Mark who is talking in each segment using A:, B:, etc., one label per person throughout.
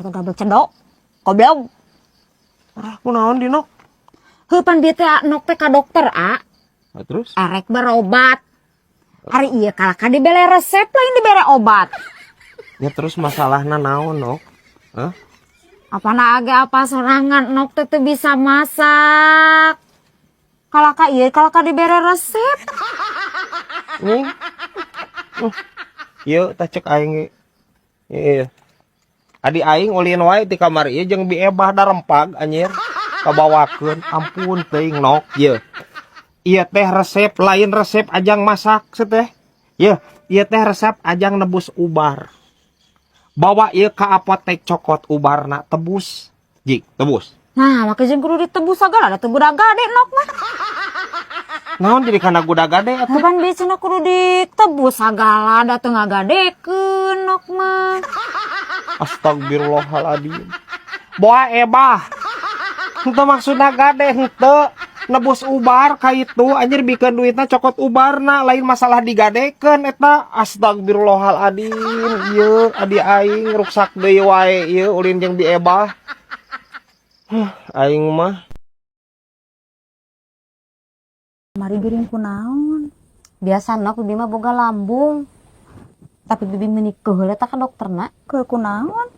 A: Atau double cendok. Goblok.
B: Ah, kunaon di Nok?
A: Heuh pan bieu teh Nok teh ka dokter, A.
B: Nah, terus?
A: Arek berobat. Ari ieu kalaka dibere resep lain dibere obat.
B: Ya terus masalahna naon, Nok? Hah?
A: Apa age apa sorangan Nok teh teu bisa masak. Kalaka ieu kalaka dibere resep.
B: Nih. Ieu tah cek aing ge. Ieu. Adi aing ulin wae ti kamar ieu jeung Bi Ebah da rempag anjir. Kabawakeun, ampun teuing Nok ieu. Ieu teh resep lain resep ajang masak teh. Ieu, ieu teh resep ajang nebus ubar. Bawa ieu ka apotek cokot ubarna tebus. Jik, tebus.
A: Nah, make jeung kudu ditebus sagala da teu gade Nok mah.
B: Naon jadi kana gudagade atuh?
A: Pan bieu cenah kudu ditebus sagala da teu ngagadekeun Nok mah.
B: Astagfirullahaladzim. Boa ebah. Henteu maksudna gade henteu nebus ubar ka itu anjir bikeun duitna cokot ubarna lain masalah digadekeun eta. Astagfirullahaladzim. Ieu adi aing ruksak deui wae ieu ulin jeung Bi Ebah. Huh, aing mah
C: Mari gering kunaon?
A: Biasa Nok bibi mah boga lambung. Tapi bibi meuni keheul eta ka dokterna.
C: Ke kunaon?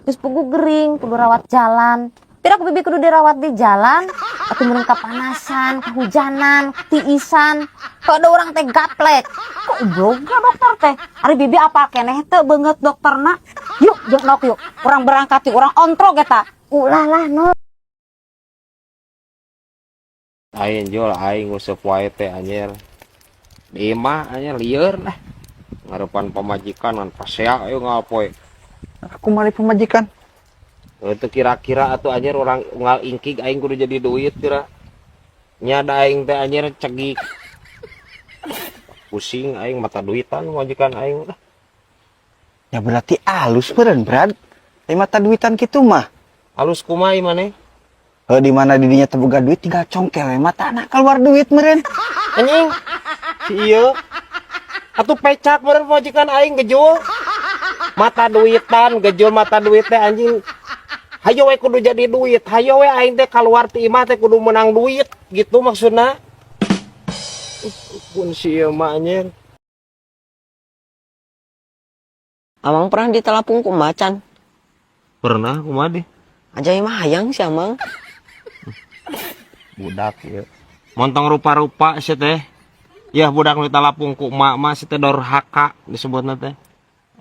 A: Geus puguh gering kudu rawat jalan. Tidak bibi kudu dirawat di jalan atau meureun kapanasan, kehujanan, tiisan. Kok ada orang teh gaplek. Kok boga dokter teh? Ari bibi apal keneh teu beungeut dokterna? Yuk jeung Nok yuk. Urang berangkat yuk, urang ontrog eta. Ulah lah Nok.
B: Aing jual aing nguseup wae teh anjir. Di imah anjir lieur lah. Ngarepan pamajikan ngan pasea ayo ngapoe.
D: Aku mali pamajikan.
B: Itu kira-kira atuh anjir orang unggal ingkig aing kudu jadi duit kira. Nya da aing teh anjir cegik. Pusing aing mata duitan majikan aing lah.
D: Ya berarti alus meureun, Brad. Ai mata duitan kitu mah.
B: Alus kumaha ieu maneh?
D: Heuh di mana didinya teu boga duit tinggal congkel we mata nah keluar duit meureun.
B: Anjing. Si ieu. Atuh pecak meureun majikan aing gejul. Mata duitan gejul mata duit teh anjing. Hayo we kudu jadi duit, hayo we aing teh keluar ti imah teh kudu menang duit gitu maksudna. Pun si ieu mah anjir.
E: Amang pernah ditelapung ku macan?
B: Pernah kumaha deh.
E: Aja mah hayang si Amang.
B: Budak ieu. Montong rupa-rupa si teh. Ya budak nu ditalapung ku emak mah si teh dorhaka disebutna teh.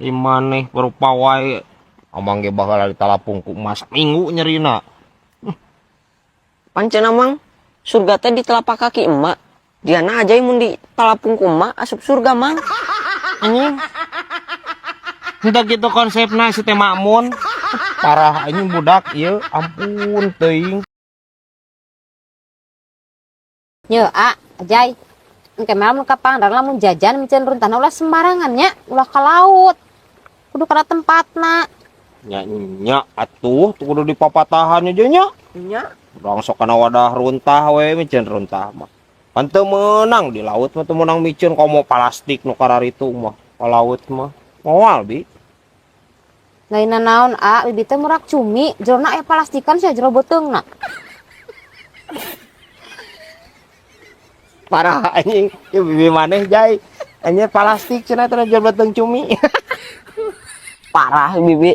B: Ieu maneh rupa wae. Amang ge baheula ditalapung ku emak saminggu nyerina.
E: Pancen Amang surga teh di telapak kaki emak. Diana aja mun ditalapung ku emak asup surga Mang.
B: Anjing. Henteu kitu konsepna si teh makmun. Parah anjing budak ieu, ampun teuing.
A: Ye, A, Ajay. Engke mah lamun ka Pangandaran lamun jajan miceun runtahna ulah sembarangan nya, ulah ka laut. Kudu kana tempatna.
B: Nya nya atuh kudu dipapatahan aja nya.
E: Nya.
B: Urang sok kana wadah runtah we miceun runtah mah. Pan teu meunang di laut mah teu meunang miceun komo plastik nu kararitu mah. Ka laut mah moal bi.
A: Lain naon A, bibi teh murak cumi, jerona aya plastikan sia jero beuteungna.
B: Parah anjing, ieu bibi maneh jai. Anjir plastik cenah teh jero beuteung cumi.
E: Parah bibi.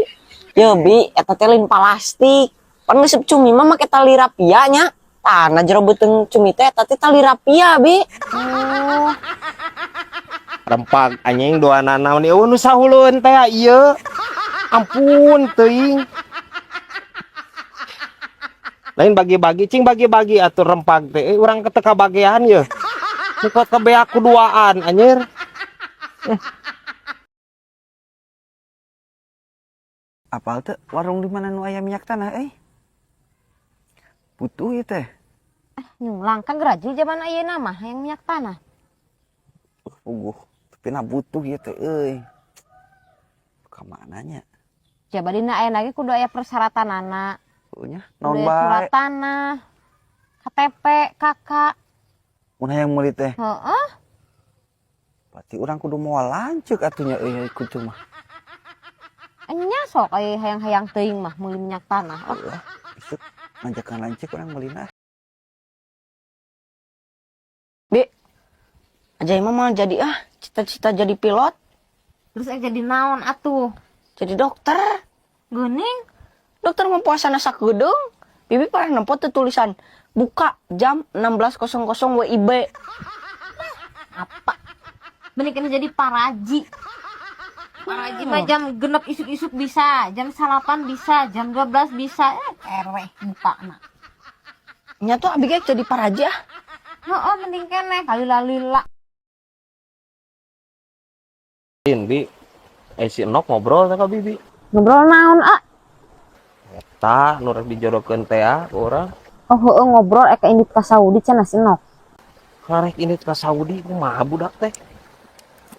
E: Ye bi, eta teh lain plastik. Pan ngeuseep cumi mah make tali rapia nya. Tah, na jero beuteung cumi teh eta teh tali rapia bi.
A: Oh.
B: Rempag anjing dua nanaon ieu nu sahuleun teh ieu. Ampun teuing. Lain bagi-bagi cing bagi-bagi atuh rempag teh. Urang teu kabagean ye. Muka kebeak kuduaan anjir.
D: Apal teh warung di mana nu aya minyak tanah euy? Butuh ieu teh.
A: Nyulang kan gerajul zaman ayeuna mah hayang minyak tanah.
D: Puguh, tapi na butuh ieu teh euy. Ka mana nya?
A: Coba dina aya lagi kudu aya persyaratanana.
D: Heuh nya,
A: Kudu
D: naon
A: aya surat
D: bae?
A: tanah, KTP, KK.
D: Mun hayang meuli teh. .. Ber
A: Enya sok aya hayang-hayang teuing mah meuli minyak tanah. Oh,
D: Wah, isuk ngajakan lanceuk urang meulina.
E: Bi, Ajay mah mau jadi ah, cita-cita jadi pilot,
A: terus ek jadi naon atuh?
E: Jadi dokter.
A: Geuning.
E: Dokter mah puasana sakedeung. Bibi pernah nempo tuh tulisan buka jam 16.00 WIB.
A: Apa? Mending kena jadi paraji. Paraji mah jam 6 isuk-isuk bisa, jam 9 bisa, jam 12 bisa. Eh, erweh buka na.
E: Nya tuh abi ge jadi paraji ah.
A: Heeh, mending keneh kali lalila.
B: Lain, Bi. Eh, si Enok ngobrol teh ka Bibi.
A: Ngobrol naon, ah?
B: Tah, nu rek dijodohkeun teh ah, ku urang.
A: Oh, heeh, ngobrol ek indit ka Saudi cenah si Nok.
B: Karek indit ka Saudi, kumaha budak teh?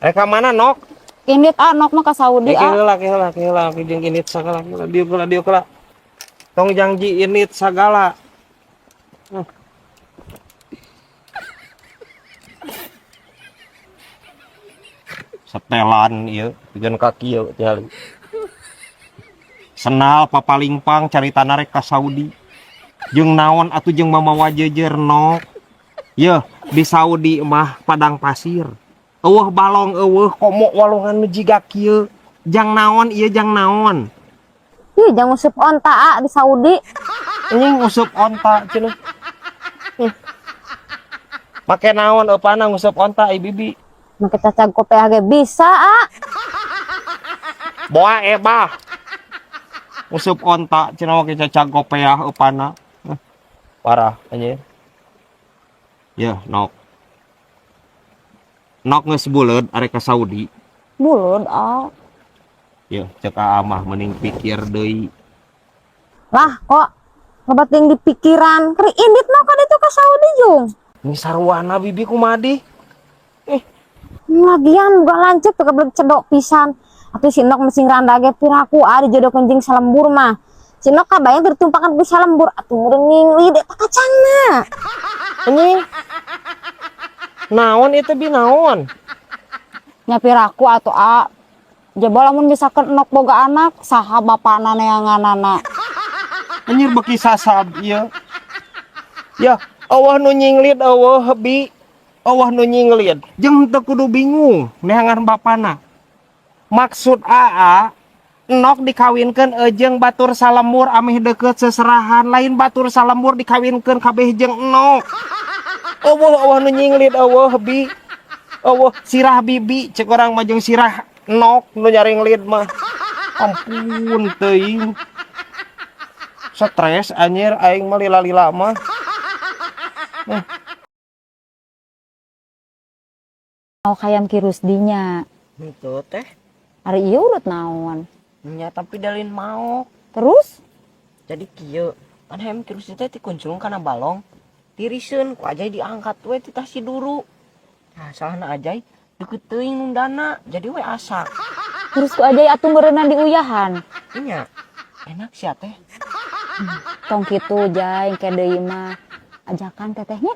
B: Eh, ka mana, Nok?
C: Indit ah, Nok mah ka Saudi
B: Eh,
C: ah.
B: heula, heula, heula, jeung indit sagala, heula, dieu heula, dieu heula. Tong jangji indit sagala. Setelan ieu, jeung kaki ieu tinggal. Senal papalingpang caritana rek ka Saudi. Jeung naon atuh jeung mamawa jejer, Nok? Yeuh, di Saudi mah padang pasir. Eueuh balong, eueuh komo walungan nu jiga kieu. Jang naon ieu, jang naon?
A: Ih, jang nguseup onta ah di Saudi.
B: Anjing, nguseup onta cenah. Make naon eupana nguseup onta ai Bibi?
A: Make cacag kopeah ge bisa ah.
B: Boa ebah. Nguseup onta cenah make cacag kopeah eupana. Parah anjir. Ya, Nok. Nok geus buleud arek ka Saudi.
C: Buleud ah.
B: Ya, cek Aa mah mending pikir deui.
A: Lah, kok loba ting di pikiran. Keur indit mah kan itu ka Saudi jung.
B: Ini sarwana Bibi kumaha di?
A: Lagian bukan lanceuk teu kebeleg cedok pisan. Atuh si Nok mesing randa ge piraku ah dijodohkeun jeung salembur mah. Si Nok kabayang tertumpakan ku salembur atuh meureun nyingli eta kacangna.
B: Anjing. Naon itu, Bi, naon?
C: Nya piraku atuh ah. Jaba lamun misalkan Nok boga anak, saha bapana neanganana?
B: Anjir, beki sasab ieu. Ya, euweuh nu nyinglid, euweuh, Bi. Euweuh nu nyinglid. Jeung teu kudu bingung neangan bapana. Maksud Aa, Nok dikawinkeun jeung batur salembur ameh deukeut seserahan, lain batur salembur dikawinkeun kabeh jeung Nok. Euweuh, euweuh nu nyinglid, euweuh, Bi. Euweuh, sirah Bibi cek urang mah jeung sirah Nok nu nyaringlid mah. Ampun teuing. Stres anjir aing mah lila-lila mah.
C: Mau hayam Ki Rusdinya.
E: Itu teh.
C: Ari ieu urut naon?
E: Nya tapi dalin mau.
C: Terus?
E: Jadi kieu, kan hayam Ki Rusdi teh dikunclung kana balong. Tiriseun ku Ajay diangkat we titah si Duru. Nah, salahna Ajay deukeut teuing nundana, jadi we asak.
C: Terus ku Ajay atuh meureunna diuyahan.
E: Nya, enak sia teh.
C: Tong kitu Jay, engke deui mah. Ajakan tetehnya.